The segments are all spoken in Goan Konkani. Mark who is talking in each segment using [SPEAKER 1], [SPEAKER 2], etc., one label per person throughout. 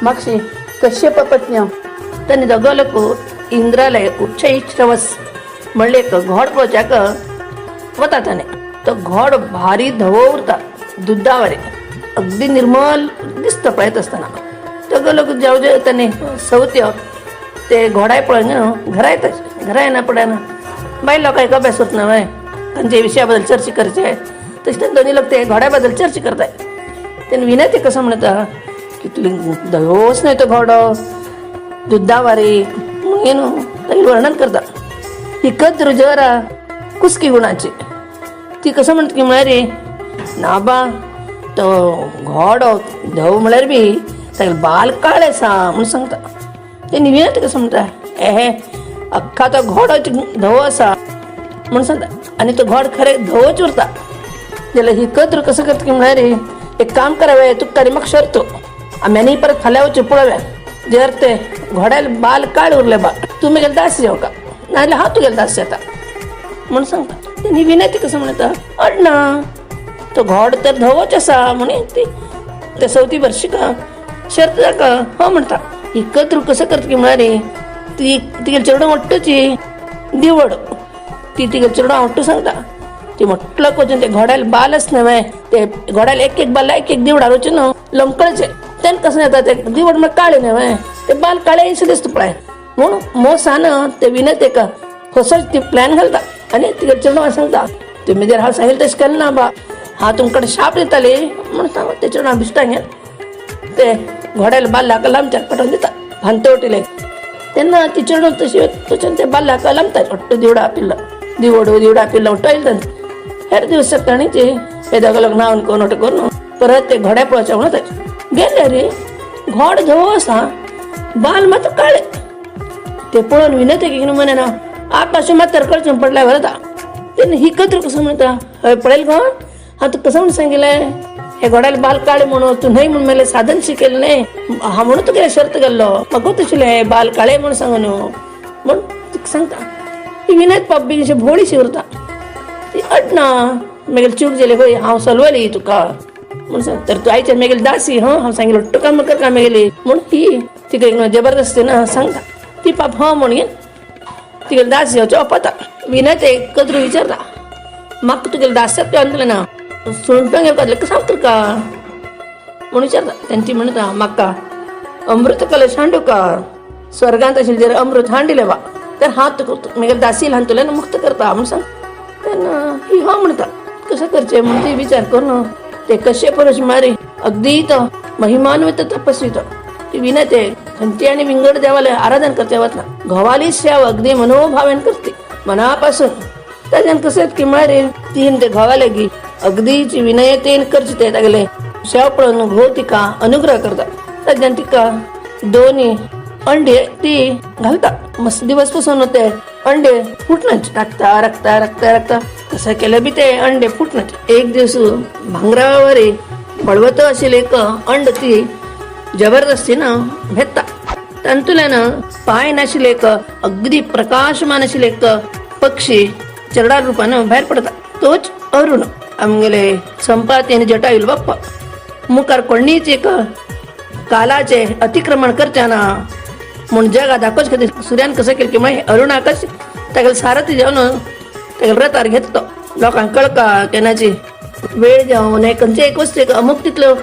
[SPEAKER 1] मागशी कश्यप पत्न्य तांणी दोगो लोक इंद्राले उच्चैश्रवस म्हणले एक घोड पळोवच्याक वता. ताणें तो घोड भारी धवो उरता, दुधावारे अगदी निर्मल दिसता पळयत आसतना. दोगो लोक जेव ताणें सवत्यो ते घोडाय पळोवन घरा येता. घरा येना पडना बायल लोकांक अभ्यास होत ना व्हय, खंयच्या विशया बद्दल चर्चा करचे. तशें दोनी लोक ते घोड्या बद्दल चर्चा करताय. तेन्ना विनय कसो म्हणटा, कितली धवोच न्हय तो घोडो दुधावारी म्हणून न्हू तागेलें वर्णन करता. ही कद्रू जरा कुसकी गुणाची. ती कसं म्हणटा की म्हळ्यार रे ना बा, तो घोडो धव म्हळ्यार बी तागेले बाल काळे आसा म्हणून सांगता. ते निवेदन कसं म्हणटा, एहे, अख्खा तो घोडो धवो आसा म्हणून सांगता आनी तो घोड खरें धवोच उरता. जाल्यार ही कद्रू कसं करता की म्हळ्यार रे, एक काम करावे, तुका तरी म्हाका शर्त, आमी आनी परत फाल्यां वचून पळोवया. जर ते घोड्याला बाल काळ उरले बा, तूं म्हगेले दास जावका, नाजाल्यार हांव तुगेले दास जाता म्हणून सांगता. तेणी विनंती कसं म्हणटा, अण्णा, तो घोड तर धवोच आसा. म्हणी ती ते सवती भरशी का शर्त जाका हो म्हणटा. ही कद्रू कसं करता की म्हळ्यार रे, ती तिगेले चेडूं मोट्टची दिवड, ती तिगेले चेडूं आवडटू सांगता. ती म्हटलं वचून ते घोड्याला बालच न्हय, ते घोड्याला एक एक बाल एक एक दिवडार वचून लमकळचे. तेन्ना कसं येता, ते दिवड म्हळ्यार काळे न्हय, ते बाल काळे दिसता पळय. म्हणून मोसान ते विनत एका हसोच ती प्लॅन घालता आनी तिगेले चेडवां सांगता, तुमी जर हांव सांगिल्लें तशें केलें ना बा, हांव तुमकडे शाप दिताली म्हणून सांग. ते चेडवां बिश्टां घेवन ते घोड्याला बाल्लाक लांबच्याक पाठोवन दिता भांतवटीले. तेन्ना ती चेडूं तशी वचून ते बाल्लाक लांबता, ಒಟ್ಟು दिवडा पिल्ल दिवडो दिवडा पिल्ल ಒಟ್ಟು येयले. हेर दिवस सकाळी ते हे दोगां लोक न्हावन करून ಒಟ್ಟು करून परत ते घोड्या पळोवच्या म्हणून गेले रे, घोड धवो आसा, बाल मात्र काळे. ते पळोवन विनंती की म्हणे ना आकाश मात्र कळचून पडल्या बरं. तेन्ना ही कद्रू कसं म्हणटा, हय पळयल गो, हांव तुका कसं म्हणून सांगिल्लें, हे घोड्याला बाल काळे म्हणून तूं न्हय म्हणून मेले साधन शिकेल न्हय हा, म्हणून तुगे शर्त घाल्लो. म्हाका तशें बाल काळे म्हणून सांग न्हू म्हणून तुका सांगता. ती विनयत पाप बी अशी भोळीशी उरता. ती अडना, मागीर चूक जाली खंय, हांव सलवली तुका म्हणून सांग. तर तूं आयच्यान मागीर दासी हं, हांव सांगिल्लें ಒಟ್ಟು काम करता मागेली म्हणून ती तिका एक जबरदस्ती ना सांगता. ती पाप ह म्हणून तिगेले दास जावचें ओपता. विनय एक कद्रू विचारता, म्हाका तुगेले दास्याक तूं आणतलें ना सुंगटां घेवपाक कसं करका म्हणून विचारता. तेन्ना ती म्हणटा, म्हाका अमृत कलश हांडू का, स्वर्गांत आशिल्लें जर अमृत हांडिलें बा तर हांव तुका मागीर दासी ल्हान तुल्यान मुक्त करता म्हणून सांग. तेन्ना ही हो म्हणटा. कसं करचें म्हणून ती विचार करून ते कश्यप पुरुष मारी अगदी तो महिमान्वित तपस्वी. तो ती विनते खंयची आनी विंगड देवाले आराधन करते वतना घोवाली सेवा अगदी मनोभावेन करते मनापासून. ताज्यान कसं की म्हळ्यार तीन ते घोवा गी अगदीच विनयतेन करचे ते तागेले सेवा पळोवन घोव तिका अनुग्रह करता. ताज्यान तिका दोन्ही अंडे ती घालता. मस्त दिवस पासून ते अंडे फुटनात. टाकता राखता राखता राखता कसं केलं बी ते अंडे फुटनात. एक दिवस भांगरावर बळवत आशिल्लें एक अंड ती जबरदस्तीनं भेटता. तांतुल्यान पाय नाशिल्ले एक अगदी प्रकाशमान आशिल्ले एक पक्षी चरडा रुपान भायर पडता. तोच अरुण, आमगेले संपाती आनी जटायूल बाप्पा. मुखार कोणीच एक कालाचे अतिक्रमण करचे ना म्हूण जगा दाखोवचे खातीर सुर्यान कसं केलं की मागीर अरुणाकच तागेले सारथी जावन तागेले रथार घेतलो. लोकांक कळका केन्नाची वेळ जावं न्हय, खंयचे एक वस्तू एक अमुक तितलो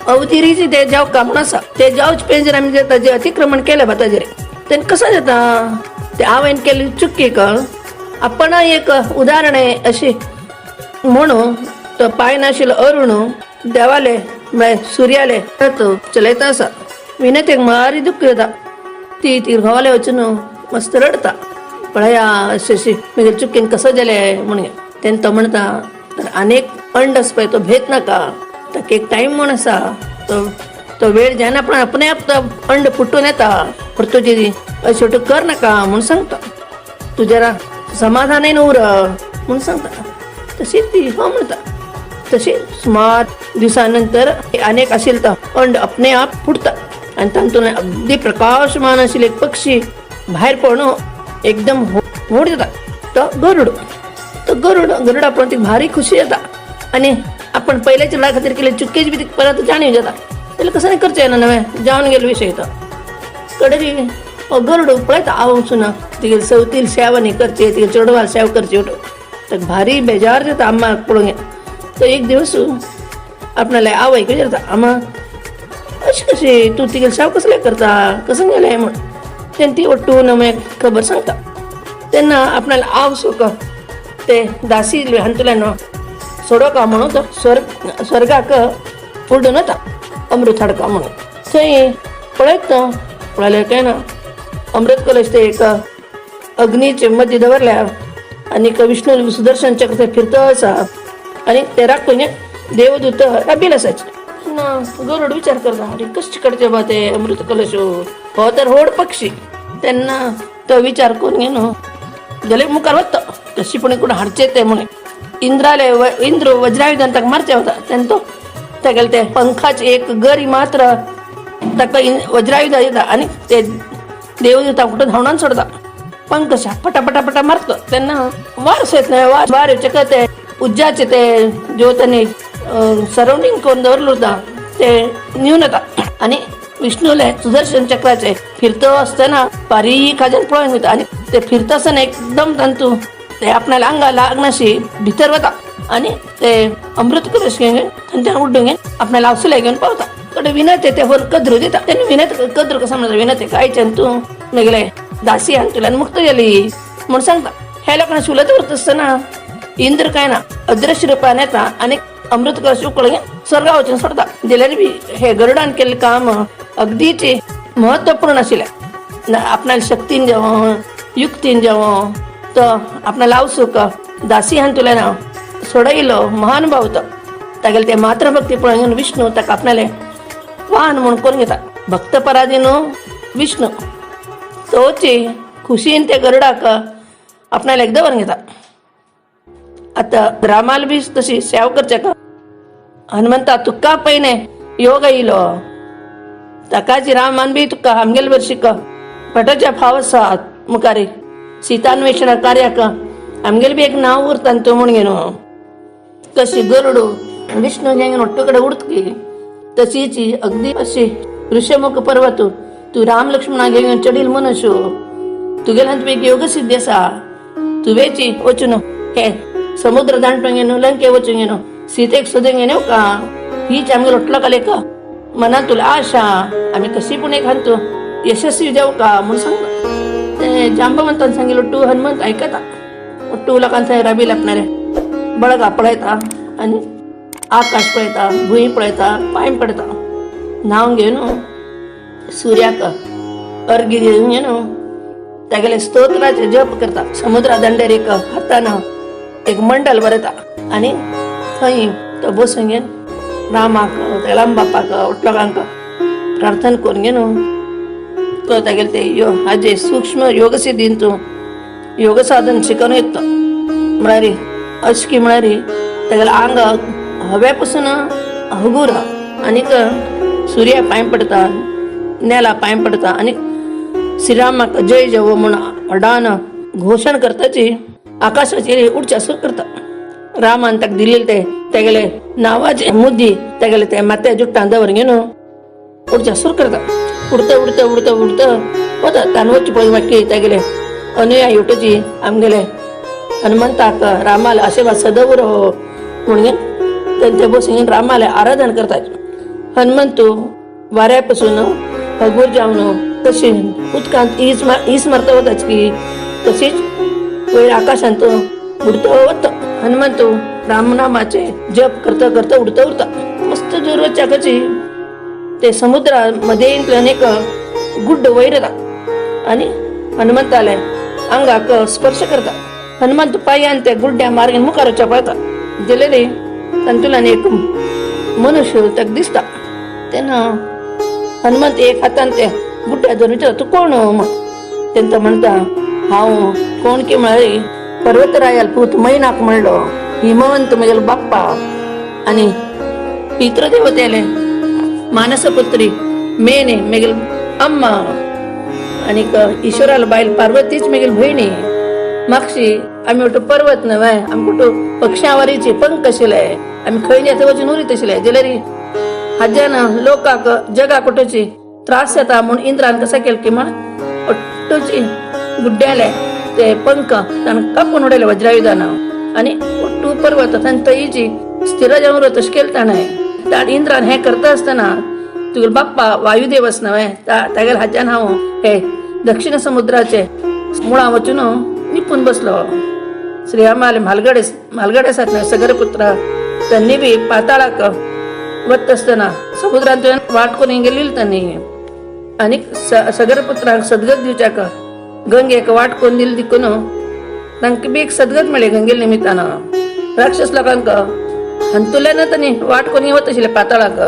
[SPEAKER 1] अवतिरीची ते जावका म्हूण आसा. ते जावच पेंजर आमी जे ताजें अतिक्रमण केलें बा ताजेर तेन्ना कसं जाता, ते आवयन केल्ली चुकीक आपण एक उदाहरण आहे अशी म्हणून तो पाय नाशिल्लो अरुण देवाले म्हळ्यार सुर्याले रथ चलयता आसा. विनतेक मारी दुख्ख जाता. ती ती घोवाले वचून मस्त रडता, पळया अशी अशी मागीर चुकीन कसं जालें म्हणून. तेन्ना तो म्हणटा, तर अनेक अंड आसा पळय तो भेट नाका, ताका एक टायम म्हूण आसा, तो तो वेळ जायना पण अपने आप तो अंड फुटून येता. पण तुजी अशें कर नाका म्हणून सांगता, तूं जरा समाधानान उर म्हणून सांगता. तशी ती हो म्हणता. तशी सुमार दिवसानंतर अनेक आशिल्लो तो अंड अपने आप फुटता आणि तातूंत अगदी प्रकाशमान आशिल्ले एक पक्षी भायर पडून एकदम व्हड जाता. तो गरुड. तो गरुड गरुडा पळोवन ती भारी खुशी जाता आणि आपण पहिल्याच्या खातीर केले चुकीची बी तिका परत जाणीव जाता. जाल्यार कसं नाही करचें ना नवें जावन गेलो विशय तो. कडेरी हो गरुड पळयता हांव वचून तिगेली सवतील सेवा न्ही करची, तिगेली चेडवाल सेवा करची उठो तर भारी बेजार जाता अम्माक पळोवंक. तो एक दिवस आपणाले आवयक विचारता, आमा अशी कशी तूं तिगेली सेवा कसले करता, कसं गेलें म्हूण. तेन्ना ती ओट्टून मागीर खबर सांगता. तेन्ना आपणाले आव सुक ते दासी हातूंतल्यान सोडोवका म्हणून तो स्वर्गाक उडून वता अमृत हाडका म्हणून. थंय पळयत तो पळयल्यार काय ना अमृत कलश ते एक अग्नीचे मदीं दवरल्या आनीक विष्णू सुदर्शन चक्र थंय फिरतो आसा आनी ते राखून देवदूत राबील आसाचे. ना गरुड विचार करता, अरे कशें काडचें बा ते अमृत कलश, हो तर व्हड पक्षी. तेन्ना तो विचार करून घेवन जाल्यार मुखार वता कशी पूण कोण हाडचें तें म्हणून. इंद्राले इंद्र वज्रायुधान ताका मारचें वता तेन्ना तो तागेले ते पंखाची एक गरी मात्र ताका वज्रायुधा दिता आनी ते देवदूता कुठं धांवडावन सोडता. पंख कशा पटापटा पटा मारतो तेन्ना वारस येत न्हय, वार येवचे ते उज्जाचे ते जो त्यांनी सराउंडिंग करून दवरलो होता ते नेऊन येता आणि विष्णूले सुदर्शन चक्राचे फिरतो असताना बारीक हाज्यान पळोवन वता आणि ते फिरता आसतना एकदम तांतू ते आपणाल्या आंगा लागनाशी भितर वता आणि ते अमृत कलश घेवन थंयच्यान उड्डून घेवन आपणाल्या आवसुल्या घेवन पावता. कडे विनत ते होर कद्रू दिता. तेन्ना विनत कद्रू कसं म्हणटा, विनत कायच्यान तूं मेगेले दासी हातूंतल्यान मुक्त जाली म्हूण सांगता. ह्या लोकांक उलयत उरता आसतना इंद्र काय ना अदृश्य रुपान येता आनी अमृत कलश उकळून स्वर्गा वचून सोडता. जाल्यार बी हे गरुडान केल्लें काम अगदीच महत्वपूर्ण आशिल्लें. आपणाल्या शक्तीन जावं युक्तीन जावं तो आपणाल्या आवसूक दासी हातूंतल्यान सोडयलो महानुभाव तो. तागेले ते मातृभक्ती पळोवन विष्णू ताका आपणाले वाहन म्हूण करून घेता. भक्त पराधीन विष्णू तोची खुशीन ते गरुडाक आपणाले दवर घेता. आता रामाला बी तशी सेवा करचे का हनुमंता तुका पयने योग येयलो ताकाची रामान बी तुका आमगेले बरी शिक पटोच्या फाव आसा मुखारी सीतान्वेषण कार्याक आमगेले बी एक नांव उरता तूं म्हूण घेवन कशी गरुडू विष्णू घेवन ఒట్టు कडेन उडकी तशीच अगदी अशी ऋषमुख पर्वत तूं राम लक्ष्मणा घेवन चडील मनुष्य तुगेल्यान एक योग सिद्धी आसा तुवेची वचून हे समुद्र दांटून घेवन लंके वचून घेवन सीतेक सोदून घेवन का हीच आमगेलो लोटलो कालेक मनात तुला आशा आमी कशी पूण एक हांतू यशस्वी जावं का म्हूण सांगता. ते जांबवंतान सांगिल्लो टू हनुमंत आयकता. टू लोकांक थंय राबील आपणाले बळगा पळयता आनी आकाश पळयता, भूंय पळयता, पांय पडता, न्हांवन घेवन सूर्याक अर्घ्य दिवन घेवन तागेले स्तोत्राचे जप करता. समुद्रा दंडेर एक हातान एक मंडल बरयता आनी थंय तो बसून घेवन रामाक तागेल्या बापाक लोकांक प्रार्थना करून घेवन तो तागेले ते यो हाजे सूक्ष्म योग सिद्धीन तूं योग साधन शिकोवन येता. म्हळ्यार अशकी म्हळ्यार तागेले आंग हव्या पासून हगूर आनीक सुर्या पांय पडता, नेला पांय पडता आनी श्रीरामाक जय जव म्हूण व्हडान घोशण करताची आकाशाचेर उडच्या सुरू करता. रामान ताका दिलेले ते तेगेले नांवाचे मुद्दी तेगेले ते माथ्या जुट्टान दवर घेवन उडच्या सुरू करता. उडता उडता उडता उडता वता तान वच्चे पळय मागीर तेगेले अनुयायी उठची आमगेले हनुमंताक रामाले आशीर्वाद सदैव रहो म्हणून त्यांच्या बसून रामाले आराधन करतात. हनुमंत वाऱ्यापासून हगूर जावन तशी उदकांत ईस मारता वताच की तशीच वयर आकाशांत उडतो वता. हनुमंत रामनामाचे जप करता करता उडता उरता. मस्त जोर वच्याकची ते समुद्रामध्ये एक गुड्ड वयर येता आणि हनुमंताले अंगाक स्पर्श करता. हनुमंत पांयान त्या गुड्ड्या मार्गेन मुखार पळता दिलेले तांतूल्यान एक मनुष्य ताका दिसता. तेन्ना हनुमंत एक हातान ते गुड्ड्या धरून विचारता, तूं कोण म्हण. तेन्ना म्हणटा, हांव कोण की म्हळ्यार पर्वतरायाल पूत मैनाक म्हणलो, हिमवंत म्हगेलो बाप्पा आनी पितृदेवतेले मानसपुत्री मेने मेगेल अम्मा आनीक ईश्वराला बायल पार्वतीच मेगेल भयणी. मागशी आमी वटू पर्वत न्हय, आमी कुठं पक्षावरीचे पंख आशिल्ले, आमी खंय येता वचून उरीत आशिल्ले. जाल्यार हाज्यान लोकांक जगाक कुठची त्रास येता म्हूण इंद्रान कसं केलं की म्हण ഒട്ടുची गुड्ड्याले ते पंख ताण कापून उडयले वज्रायुधान आनी ఒట్టు पर्वत ताण तयीची स्थिर जावन तशें केलें ताणें. ताण इंद्रान हें करता आसतना तुगेलो बाप्पा वायुदेवस न्हय, तागेल्या हाज्यान हांव हे दक्षिण समुद्राचे मुळां वचून निपून बसलो. श्रीरामाले म्हालगडे म्हालगडे आसात न्हय सगरपुत्र, त्यांनी बी पाताळाक वत आसतना समुद्रांतल्यान वाट करून गेलेली त्यांनी आनी सगरपुत्रांक सदगत दिवच्याक गंगेक वाट करून दिली देखून तांकां बी एक सदगत मेळ्ळी गंगे निमित्तान. राक्षस लोकांक हातूंतल्यान तांणी वाट करून वत आशिल्ले पाताळाक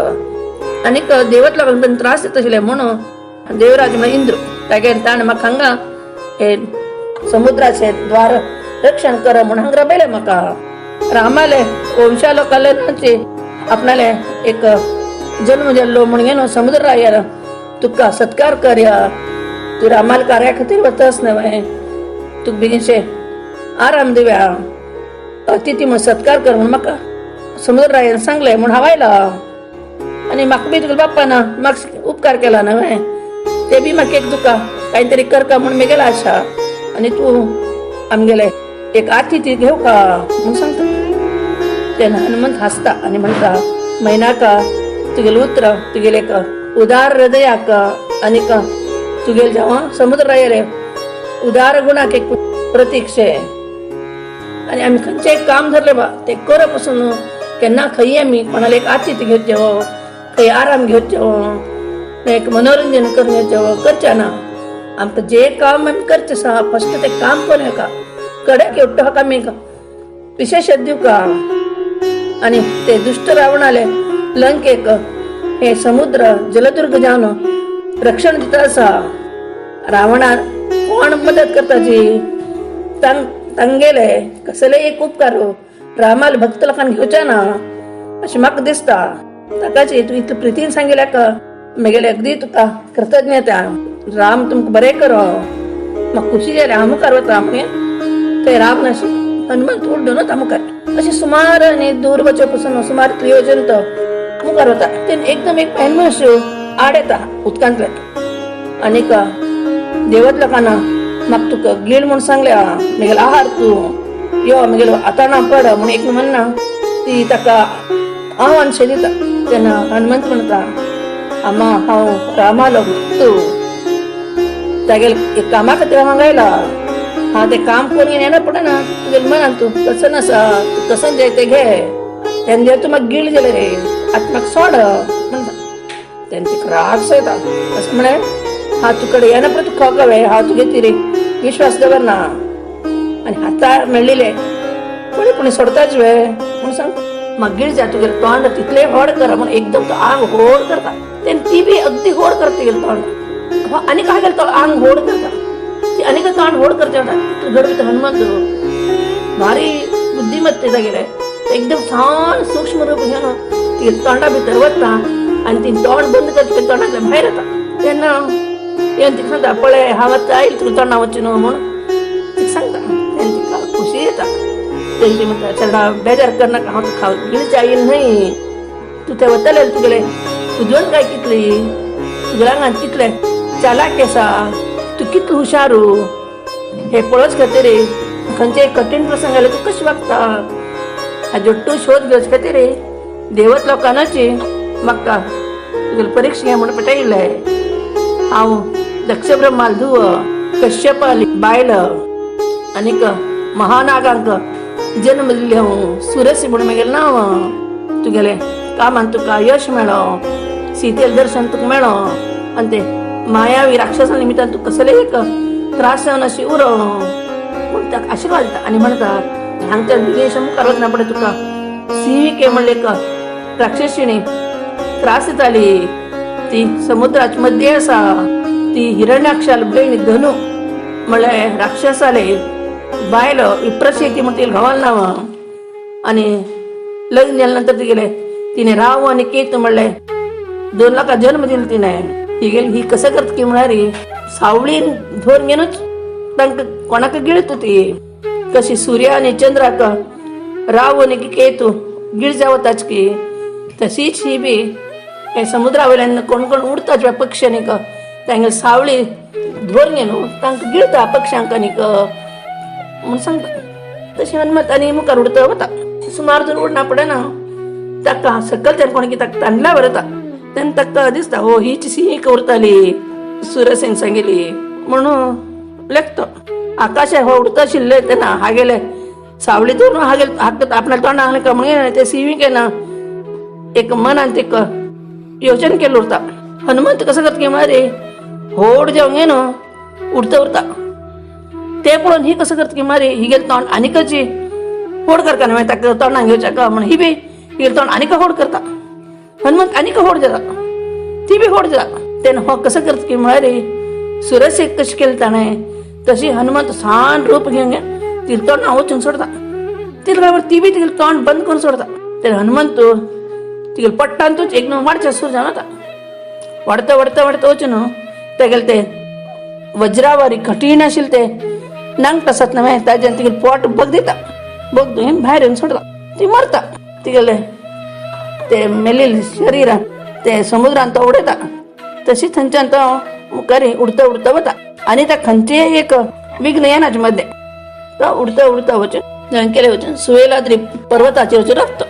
[SPEAKER 1] आनीक देवत लोकांक तांणी त्रास दित आशिल्ले म्हणून देवराज म्हळ्यार इंद्र तागेर ताणें म्हाका हांगा हे समुद्राचे द्वार रक्षण कर म्हणून हांगा रबयलें म्हाका. रामाले वंशा लोकांले आपणाले एक जन्म जाल्लो म्हणून न्हू समुद्र रायार तुका सत्कार करया. तूं रामाल कार्या खातीर वतास न्हय, तुका बेगीनशे आराम दिवया, अतिथी म्हूण सत्कार कर म्हणून म्हाका समुद्र रायान सांगलें म्हूण हांव आयला. आनी म्हाका बी तुगेल्या बाप्पान म्हाका उपकार केला न्हय, ते बी म्हाका एक तुका कांय तरी करका म्हूण मेगेला आशा आनी तूं आमगेले एक अतिथी घेव का म्हणून सांगता. तेन्ना हनुमंत हासता आनी म्हणटा, मैनाका, तुगेलें उतर तुगेले एक उदार हृदयाक आनीक तुगेले जेव्हा समुद्र रायाले उदार गुणाक एक प्रतीक शे. आनी आमी खंयचें एक काम धरलें बा ते कर पसून केन्ना खंय आमी कोणाला एक आतिथ्य घेवचें हो, खंय आराम घेवचें हो, एक मनोरंजन करून घेवचें हो, करचें ना. आमकां जे काम आमी करचें आसा फस्ट तें काम करूं येका कडेक एवटो हाका आमी विशेश दिवका. आनी ते दुश्ट रावणाले लंकेक हे समुद्र जलदुर्ग जावन रक्षण दिता आसा. रावणाक कोण मदत करता जी तांगेले कसले एक उपकार रामाल भक्त लोकांक घेवचे ना अशें म्हाका दिसता. ताकाची तूं इतले प्रितीन सांगिल्ल्या का मेगेले अगदी तुका कृतज्ञता. राम तुमकां बरें करो. म्हाका खुशी जाली, हांव मुखार वता म्हणून थंय राम नाशी हनुमंत उड्डून वता मुखार. अशें सुमार आनी दूर वचो पसून सुमार योजन तो मुखार वता. तेन्ना एकदम एक मनुष्य आड येता उदकांतल्यान आनीक देवत लोकांना म्हाका तुका गीळ म्हूण सांगल्या, मेगेलो आहार तूं यो, मेगेलो आतां ना पड म्हूण एक म्हणना ती ताका आव्हान शें दिता. तेन्ना हनुमंत म्हणटा, आमा, हांव रामालो भक्त, तागेले एक कामा खातीर हांव हांगा आयला. हांव तें काम करून येना पडना. तुगेले मनान तूं कसं आसा, तूं कसं जाय तें घे. तेन्ना तूं म्हाका गीळ गेले रे, आतां म्हाका सोड म्हणटा. तेन्ना तिका राग येता. अशें म्हळें, हांव तुकडे येना पळय, तूं खो हांव तुगे तिरे विश्वास दवरना आनी हाता मेळिल्ले कोणी कोणी सोडताच वे म्हणून सांग. मागीर जा, तुगेलें तोंड तितलें व्हड कर म्हणून एकदम तो आंग होड करता. तेन्ना ती बी अगदी होड करता गेलें तोंड आनी काय गेलें तो आंग होड करता. ती आनी तोंड होड करते म्हणटा. घडवीत हनुमंत भारी बुद्धिमत्ते गेले, एकदम छान सूक्ष्म रूप घेवन ती तोंडा भितर वता आनी ती तोंड बंद करता, तोंडांतल्यान भायर येता. तेन्ना येवन तिका सांगता, पळय हांव आतां आयल तुका तोंडा वचून न्हू म्हणून तिका सांगता. तेन्ना तिका खुशी येता. तेन्ना ती म्हणटा, चेडा, बेजार करनाका, हांव तुका गिळचे आयल न्हय. तूं ते वतले तुगेले बुदवंत काय कितली, तुगेल्या आंगात कितले चालाक आसा, तूं कितलो हुशारू हे पळोवच खातीर, खंयचे कठीण प्रसंग आयले तूं कशें वागता हाजो तूं शोध घेवचे खातीर देवत लोकांची म्हाका तुगेली परीक्षा घे म्हणून पेटयिल्लें. हांव दक्ष ब्रह्माल धुव, कश्यपाली बायल आनीक महानागांक जन्म दिल्ले हांव. सुरसी म्हणून म्हगेलें नांव. तुगेलें कामान तुका यश मेळो, सीतेल दर्शन तुका मेळो आनी ते मायावी राक्षसा निमित्तान तूं कसले एक त्रास जावन अशी उरो म्हूण ताका आशिर्वाद दिता. आनी म्हणटा, हांगच्यान बेगीन मुखार वचना पडे तुका सिंहिके म्हणले एक राक्षसिणी त्रास दिताली. ती समुद्राच्या मध्ये आसा. ती हिरण्याक्षाल भयण धनु म्हळ्यार राक्षसाले बायल विप्रशेती म्हणून तिला घोवाल नांव. आनी लग्न जाल्या नंतर ती गेले तिने राव आनी केतू म्हणले दोन लोकां जन्म दिलो तिने. ही गेली ही कसं करता की म्हळ्यार सावळीन धरून घेवनूच तांकां कोणाक गिळत ती. कशी सूर्य आनी चंद्राक राव आनी केतू गिळ जावताच की, तशीच ही बी हे समुद्रा वयल्यान कोण कोण उडता जे पक्षी न्ही तांगेली सावळी धरून न्हू तांकां गिळता पक्ष्यांक न्ही म्हूण सांगता. तशें हनुमंत आनी मुखार उडता वता. सुमार जर उडना पडना ताका सकल तेन्ना कोण कित्याक तांडला व्हरता तेन्ना ताका दिसता हो हीच सिंह उरताली सुरसेन सांगिली म्हणून लेखतो. आकाशा हो उडता आशिल्ले तेन्ना हागेले सावळी धरून हागेल हाक आपल्या तोंडाक का म्हणून ते सिंह ना एक मनान ते योजन केलं उरता. हनुमंत कसं करता की मारे होड जेवण न्हू उडता उरता ते पळोवन ही कसं करता की मारे ही गेली तोंड आनीकची होड करता न्हय ताका तोंडाक घेवच्या का म्हण ही बी ही तोंड आनीक होड करता. हनुमंत आनीक होड जाता ती बी होड जाता. तेन्ना हो कसं करता की मारे सुरसेक कशें केलें ताणें तशी हनुमंत सान रूप घेवन तिला तोंड वचून सोडता. तिला बरोबर ती बी तिगेलें तोंड बंद करून सोडता. तेन्ना हनुमंत तिगेले पट्टांतूच एकदम वाडचे सुरू जावन वता. वाडता वाडता वाडता वचून तेगेले ते वज्रावारी कठीण आशिल्ले ते नांगट आसात न्हय ताज्यान तिगेलें पोट बग दिता. बग धुयन भायर येवन सोडता. ती मरता. तिगेले ते मेलेले शरीरान ते समुद्रान तो उडयता. तशी थंयच्यान तो मुखार उडता उडता वता आनी त्या खंयचेय एक विघ्न येना मदें. तो उडता उडता वचून केले वचून सुवेलाद्री पर्वताचेर वचून रावता.